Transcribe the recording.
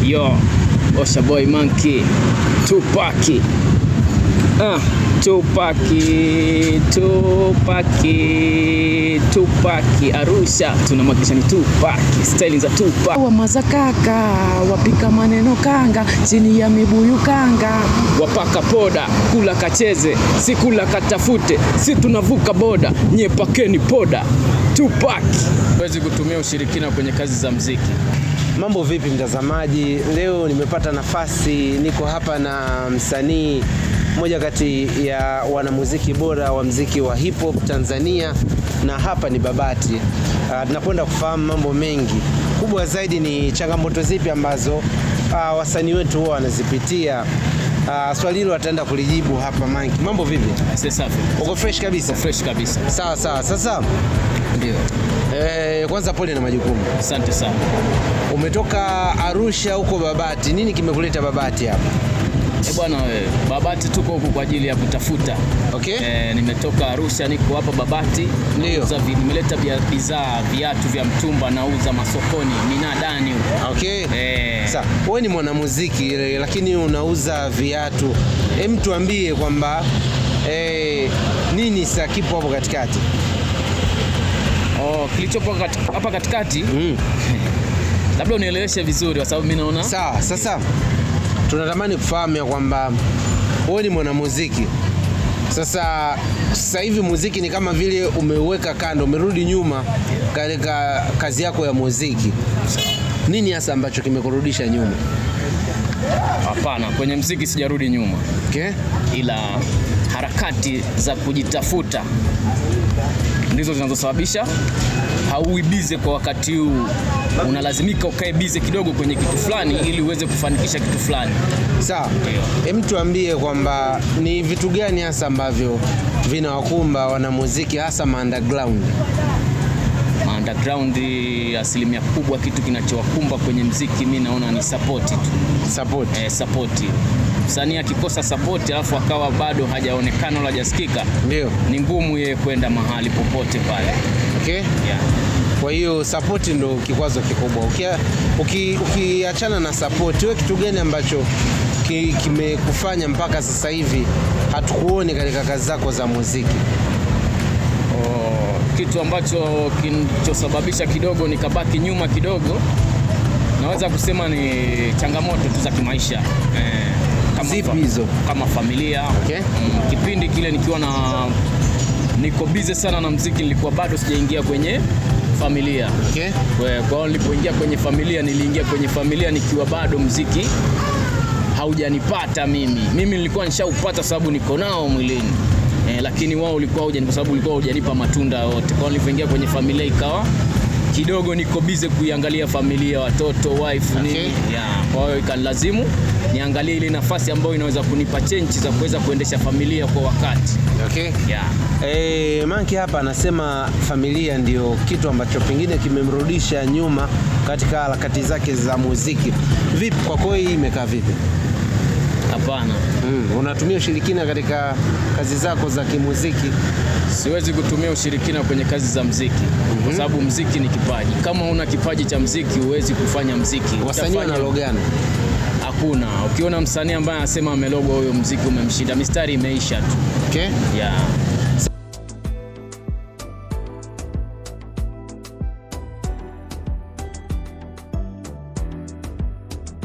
Yo, Osha Boy Monkey, Tupaki. Tupaki, Tupaki, Tupaki Arusha tunamwakilisha ni Tupaki, style za Tupac. Wa mazakaka wapika maneno kanga chini ya mibuyu kanga Wapaka poda, kula kacheze, si kula katafute, si tunavuka boda, nye pakeni poda. Tupaki. Huwezi kutumia ushirikina kwenye kazi za mziki. Mambo vipi mtazamaji? Leo nimepata nafasi, niko hapa na msanii mmoja kati ya wanamuziki bora wa mziki wa hip hop Tanzania, na hapa ni Babati. Tunakwenda kufahamu mambo mengi. Kubwa zaidi ni changamoto zipi ambazo wasanii wetu huwa wanazipitia. Swali hilo ataenda kulijibu hapa Manki. Mambo vipi? Sasa safi. Uko fresh kabisa? Fresh kabisa. Sawa sawa. Sasa Ndio. kwanza pole na majukumu. Asante sana. Umetoka Arusha huko Babati, nini kimekuleta Babati hapa? Bwana wewe, Babati tuko huku kwa ajili ya kutafuta. Okay. Nimetoka Arusha niko hapa Babati. Ndio. Nauza nimeleta bidhaa viatu vya mtumba nauza masokoni minadani huko. Okay. Sasa wewe ni mwanamuziki lakini unauza viatu. Hem, tuambie kwamba nini sasa kipo hapo katikati? Oh, kilichopo hapa katikati? Labda unieleweshe vizuri kwa sababu mimi naona. Sawa, sasa tunatamani kufahamu ya kwamba wewe ni mwanamuziki. Sasa hivi muziki ni kama vile umeuweka kando, umerudi nyuma katika kazi yako ya muziki. Nini hasa ambacho kimekurudisha nyuma? Hapana, kwenye muziki sijarudi nyuma. Okay. Ila harakati za kujitafuta ndizo zinazosababisha hauwi bize kwa wakati huu. Unalazimika ukae bize kidogo kwenye kitu fulani ili uweze kufanikisha kitu fulani. Sawa. Hem, tuambie kwamba ni vitu gani hasa ambavyo vinawakumba wanamuziki hasa underground? Underground asilimia kubwa kitu kinachowakumba kwenye muziki mimi naona ni support tu. Support. Support. Msanii akikosa support alafu akawa bado hajaonekana wala hajasikika, ndio ni ngumu yeye kwenda mahali popote pale. Okay. Yeah. Kwa hiyo support ndio kikwazo kikubwa. Ukiachana na support, wewe kitu gani ambacho kimekufanya mpaka sasa hivi hatukuoni katika kazi zako za muziki? Kitu ambacho kilichosababisha kidogo nikabaki nyuma kidogo, naweza kusema ni changamoto tu za kimaisha. Kama zipi hizo? Kama familia. Okay. Kipindi kile nikiwa na niko busy sana na muziki, nilikuwa bado sijaingia kwenye familia. Okay. Kwa hiyo nilipoingia kwenye familia, niliingia kwenye familia nikiwa bado muziki haujanipata mimi. Mimi nilikuwa nishaupata sababu niko nao mwilini. Lakini wao ulikuwa hujanipa sababu ulikuwa hujanipa matunda yote. Kwa hiyo nilipoingia kwenye familia ikawa kidogo niko busy kuiangalia familia, watoto, wife, nini. Okay. Yeah. Kwa hiyo ikanilazimu niangalie ile nafasi ambayo inaweza kunipa change za kuweza kuendesha familia kwa wakati. Okay. Yeah. Manki hapa anasema familia ndio kitu ambacho pengine kimemrudisha nyuma katika harakati zake za muziki. Vipi kwa kweli hii imekaa vipi? Hapana. Unatumia ushirikina katika kazi zako za kimuziki? Siwezi kutumia ushirikina kwenye kazi za muziki. Kwa sababu muziki ni kipaji. Kama una kipaji cha muziki huwezi kufanya muziki. Wasanii wanalogana? Hakuna. Ukiona msanii ambaye anasema amelogwa, huyo muziki umemshinda. Mistari imeisha tu. Okay. Yeah.